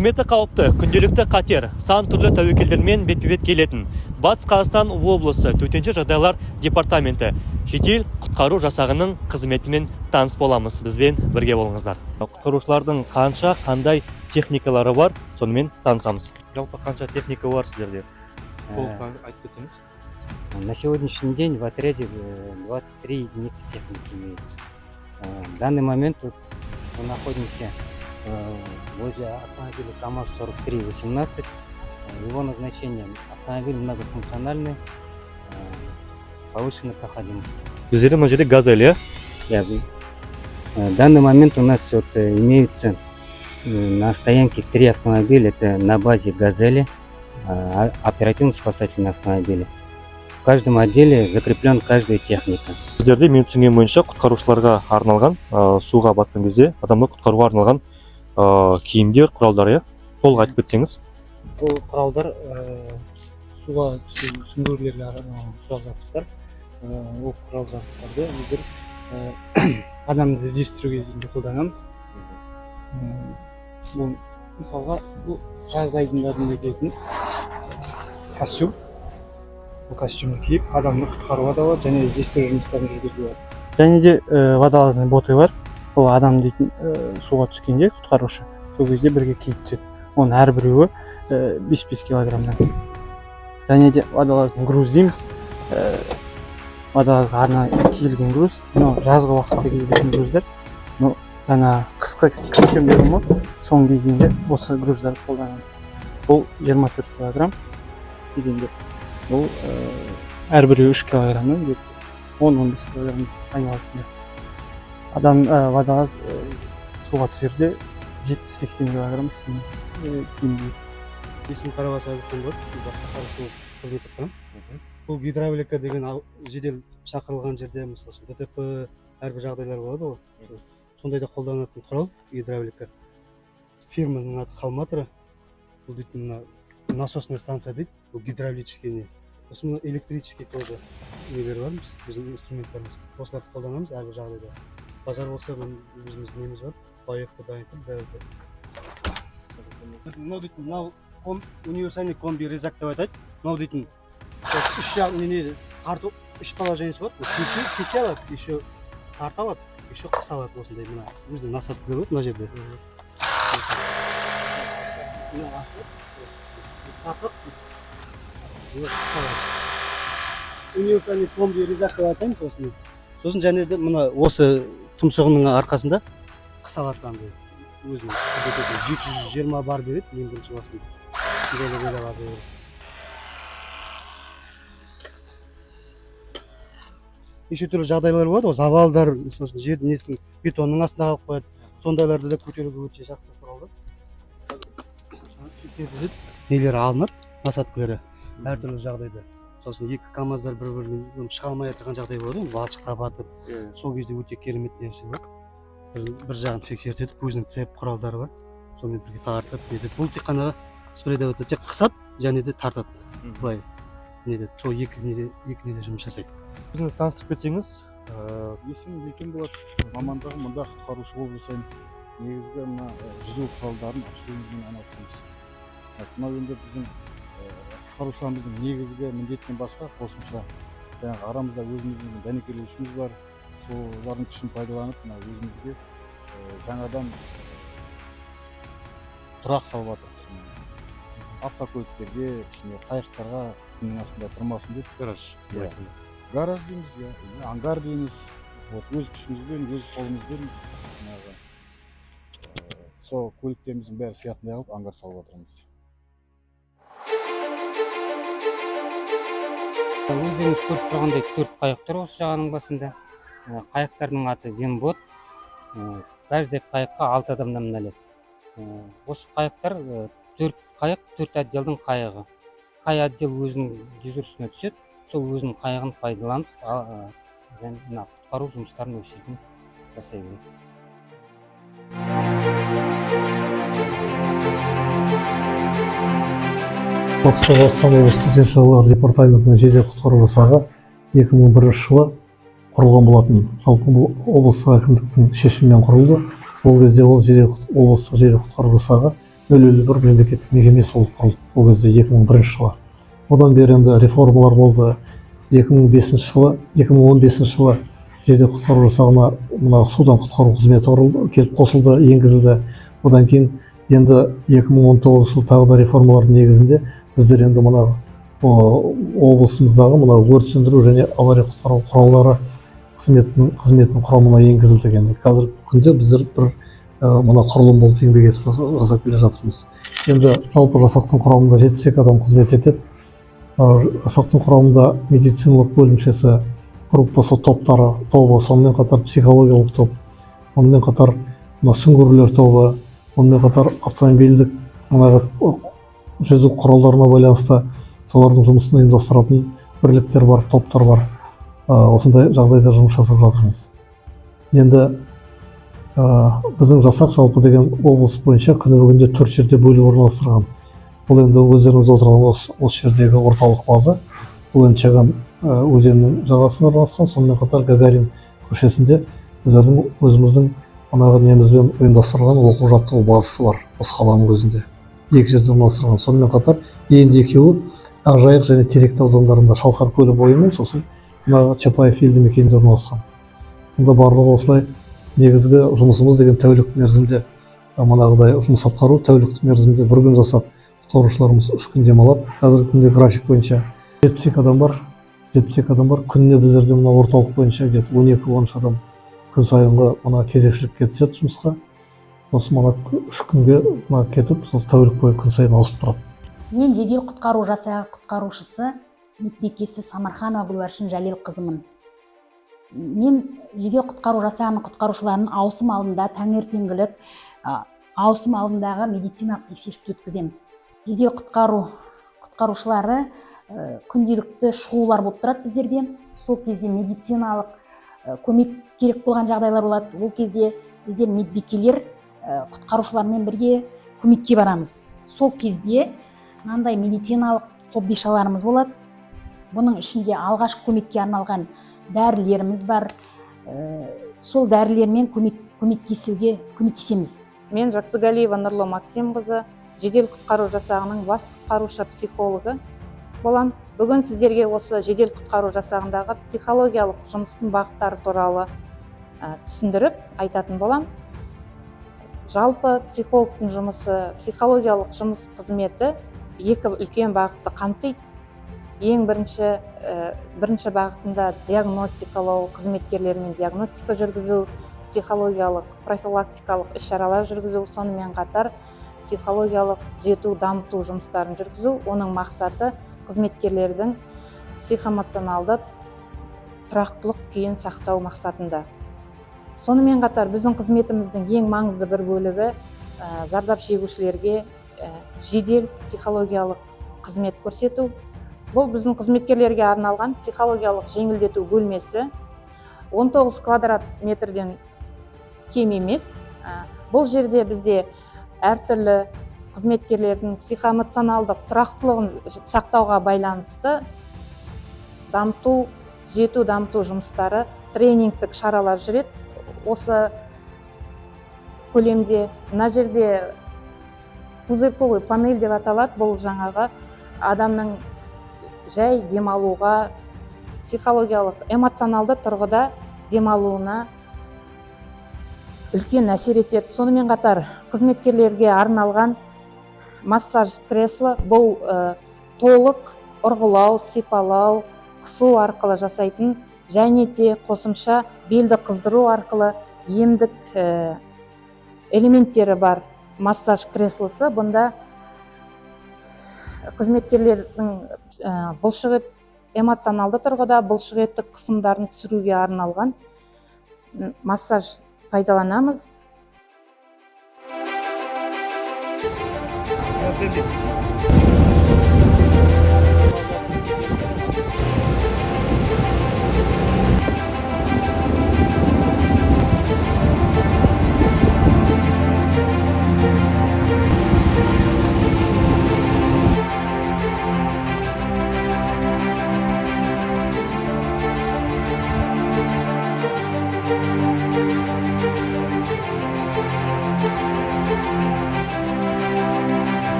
Қызметі қауіпті, күнделікті қатер, сан түрлі тәуекелдермен бетпе-бет келетін Батыс Қазақстан облысы Төтенше жағдайлар департаменті жедел құтқару жасағының қызметімен таныс боламыз. Бізбен бірге болыңыздар. Құтқарушылардың қанша, қандай техникалары бар, сонымен танысамыз. Жалпы қанша техника бар сіздерде? Толық айтып кетсеңіз. На сегодняшний день в отряде 23 единицы техники имеются. В данный момент вот мы находимся возле автомобиля КАМАЗ-4318. Его назначение: автомобиль многофункциональный, повышенной проходимости. Біздерде мына жерде «Газель», иә? Да, в данный момент у нас вот имеются на стоянке три автомобиля. Это на базе «Газели», оперативно-спасательные автомобили. В каждом отделе закреплен каждая техника. Біздерде, мен түсінгенім бойынша, құтқарушыларға арналған, суға батқан кезде адамды құтқаруға арналған киімдер, құралдар, иә? Толық айтып кетсеңіз. Бұл құралдар суға түсу, сүңгуірлерге арналған құрал жабдықтар. Ол құрал жабдықтарды біздер адамды іздестіру кезінде қолданамыз. Бұл, мысалға, бұл жаз айдындарында киетін костюм. Бұл костюмді киіп, адамды құтқаруға да болады және іздестіру жұмыстарын жүргізуге болады. Және де водолазный боты бар. Ол адам дейтін суға түскенде құтқарушы сол кезде бірге киіп түседі. Оның әрбіреуі 5-5 килограммнан. Және де водолазный груз дейміз, водолазға арнайы киілген груз. Мынау жазғы уақытта киілетін груздар. Мынау ана қысқы костюм дедім ғой, соны кигенде осы груздарды қолданамыз. Бұл 24 килограмм кигенде. Бұл әрбіреуі 3 килограммнан, где 10-15 килограмм айналасында. Адам, водолаз суға түсерде 70-80 килограмм үстіне киім киеді. Есімім Қарабас Әзірхан болады, бас құтқарушы болып қызмет атқарамын. Бұл гидравлика деген жедел шақырылған жерде, мысалы үшін, ДТП, әрбір жағдайлар болады ғой, сондайда қолданатын құрал гидравлика. Фирманың аты Холматра. Бұл дейтін мына насосная станция дейді, бұл гидравлический не. Сосын мына электрический тоже нелер бар, біздің инструменттарымыз. Осыларды қолданамыз әрбір жағдайда. Пожар болса, міне, өзіміздің неміз бар, боевка дайын тұр бәрі де. Мынау дейтін мынау универсальный комби резак деп атайды. Мынау дейтін үш жақ не тарту, үш положениесі болады. Бұл кесе алады, еще тарта алады, еще қыса алады. Осындай мына өзінің насадка болады мына жерде. Мына ашылып, тартып, мына қыса алады. Универсальный комби резак деп атаймыз осыны. Сосын және де мына осы тұмсығының арқасында қыса алады андай өзінің. 720 бар береді ең бірінші басында. Сондайлар да азая береді. Неше түрлі жағдайлар болады ғой, завалдар, мысалы үшін, жердің несін, бетонның астына қалып қояды. Сондайларды да көтеруге өте жақсы құрал да. Тез нелері алынады, насадкалары. Әртүрлі жағдайда, мысалы үшін, екі камаздар бір бірінен шыға алмай отырған жағдай болады ғой, балшыққа батып. Сол кезде өте керемет нәрсе болады. Бір жағын фиксировать етіп, өзінің цепь құралдары бар, сонымен бірге тартып нетеді. Бұл тек қана спрейдеп өтеді, тек қысады және де тартады былай неде. Сол екі неде жұмыс жасайды. Өзіңіз таныстырып кетсеңіз. Есімім Бекен болады, мамандығым мында құтқарушы болып жасаймын. Негізгі мына жүзу құралдарын обслуживаниемен айналысамыз. Так, мынау енді біздің құтқарушыларымыздың негізгі міндетінен басқа қосымша жаңағы арамызда өзіміздің дәнекерлеушіміз бар. Солардың күшін пайдаланып, мына өзімізге жаңадан тұрақ салып жатырмыз. Автокөліктерге, кішкене қайықтарға күннің астында тұрмасын деп. Гараж. Иә, гараж дейміз, иә, или ангар дейміз. Вот өз күшімізбен, өз қолымызбен жаңағы сол көліктеріміздің бәрі сиятындай қылып ангар салып жатырмыз. Өздеріңіз көріп тұрғандай, төрт қайық тұр осы жағаның басында. Қайықтардың аты винбот. Каждый қайыққа алты адамнан мініледі. Осы қайықтар, төрт қайық, төрт отделдің қайығы. Қай отдел өзінің дежурствосына түседі, сол өзінің қайығын пайдаланып, және мына құтқару жұмыстарын осы жерден жасай береді. Батыс Қазақстан облысы Төтенше жағдайлар департаментінің жедел құтқару жасағы 2001 жылы құрылған болатын. Жалпы бұл облыстық әкімдіктің шешімімен құрылды. Ол кезде ол жедел облыстық жедел құтқару жасағы. 051 мемлекеттік мекемесі болып құрылды ол кезде, 2001 жылы. Одан бері енді реформалар болды. 2005 жылы, 2015 жылы жедел құтқару жасағына мына судан құтқару қызметі құрылды, келіп қосылды, енгізілді. Одан кейін енді 2019 жылы тағы да реформалардың негізінде біздер енді мына облысымыздағы мына өрт сөндіру және авария құтқару құралдары қызметінің құрамына енгізілдік. Енді қазіргі күнде біздер бір мына құрылым болып еңбек етіп жасап келе жатырмыз. Енді жалпы жасақтың құрамында 72 адам қызмет етеді. Жасақтың құрамында медициналық бөлімшесі, группасы, топтары, тобы, сонымен қатар психологиялық топ, онымен қатар мына сүңгуірлер тобы, онымен қатар автомобильдік мына жүзу құралдарына байланысты солардың жұмысын ұйымдастыратын бірліктер бар, топтар бар. Осындай жағдайда жұмыс жасап жатырмыз. Енді біздің жасақ жалпы деген облыс бойынша күні бүгінде төрт жерде бөліп орналастырған. Бұл енді өздеріңіз отырған осы жердегі орталық база, бұл енді Чаган өзенінің жағасында орналасқан. Сонымен қатар Гагарин көшесінде біздердің өзіміздің манағы немізбен ұйымдастырылған оқу жаттығу базасы бар. Осы қаланың өзінде екі жерде орналастырған. Сонымен қатар енді екеуі Ақжайық және Теректі аудандарында, Шалқар көлі бойы мен сосын мына Чапаев елді мекенінде орналасқан. Сонда барлығы осылай. Негізгі жұмысымыз деген тәулік мерзімде манағыдай жұмыс атқару. Тәулік мерзімде бір күн жасап, құтқарушыларымыз 3 күн демалады. Қазіргі күнде график бойынша 72 адам бар, 72 адам бар. Күніне біздерде мына орталық бойынша где-то 12-13 адам күн сайынғы мына кезекшілікке түседі жұмысқа. Сосын мына 3 күнге мына кетіп, сосын тәулік бойы күн сайын ауысып тұрады. Мен жедел құтқару жасағы құтқарушысы, медбикесі Самарханова Гүлбаршын Жәлелқызымын. Мен жедел құтқару жасағының құтқарушыларының ауысым алдында таңертеңгілік ауысым алдындағы медициналық тексерісті өткіземін. Жедел құтқару құтқарушылары күнделікті шығулар болып тұрады біздерде. Сол кезде медициналық көмек керек болған жағдайлар болады. Ол кезде біздер, медбикелер, құтқарушылармен бірге көмекке барамыз. Сол кезде мынандай медициналық қобдишаларымыз болады. Бұның ішінде алғашқы көмекке арналған дәрілеріміз бар. Сол дәрілермен көмектесеміз. Мен Жақсыгалиева Нұрлы Максимқызы, жедел құтқару жасағының бас құтқарушы психологы болам. Бүгін сіздерге осы жедел құтқару жасағындағы психологиялық жұмыстың бағыттары туралы түсіндіріп айтатын болам. Жалпы психологтың жұмысы, психологиялық жұмыс қызметі екі үлкен бағытты қамтиды. Ең бірінші бағытында диагностикалау, қызметкерлермен диагностика жүргізу, психологиялық профилактикалық іс шаралар жүргізу, сонымен қатар психологиялық түзету, дамыту жұмыстарын жүргізу. Оның мақсаты қызметкерлердің психоэмоционалды тұрақтылық күйін сақтау мақсатында. Сонымен қатар біздің қызметіміздің ең маңызды бір бөлігі зардап шегушілерге жедел психологиялық қызмет көрсету. Бұл біздің қызметкерлерге арналған психологиялық жеңілдету бөлмесі, 19 квадрат метрден кем емес. Бұл жерде бізде әртүрлі қызметкерлердің психоэмоционалдық тұрақтылығын сақтауға байланысты дамыту, түзету, дамыту жұмыстары, тренингтік шаралар жүреді осы көлемде. Мына жерде пузырьковый панель деп аталады. Бұл жаңағы адамның жай демалуға, психологиялық эмоционалды тұрғыда демалуына үлкен әсер етеді. Сонымен қатар қызметкерлерге арналған массаж кресло. Бұл толық ұрғылау, сипалау, қысу арқылы жасайтын және де қосымша белді қыздыру арқылы емдік элементтері бар массаж креслосы. Бұнда қызметкерлердің бұлшық ет, эмоционалды тұрғыда бұлшық еттік қысымдарын түсіруге арналған массаж пайдаланамыз.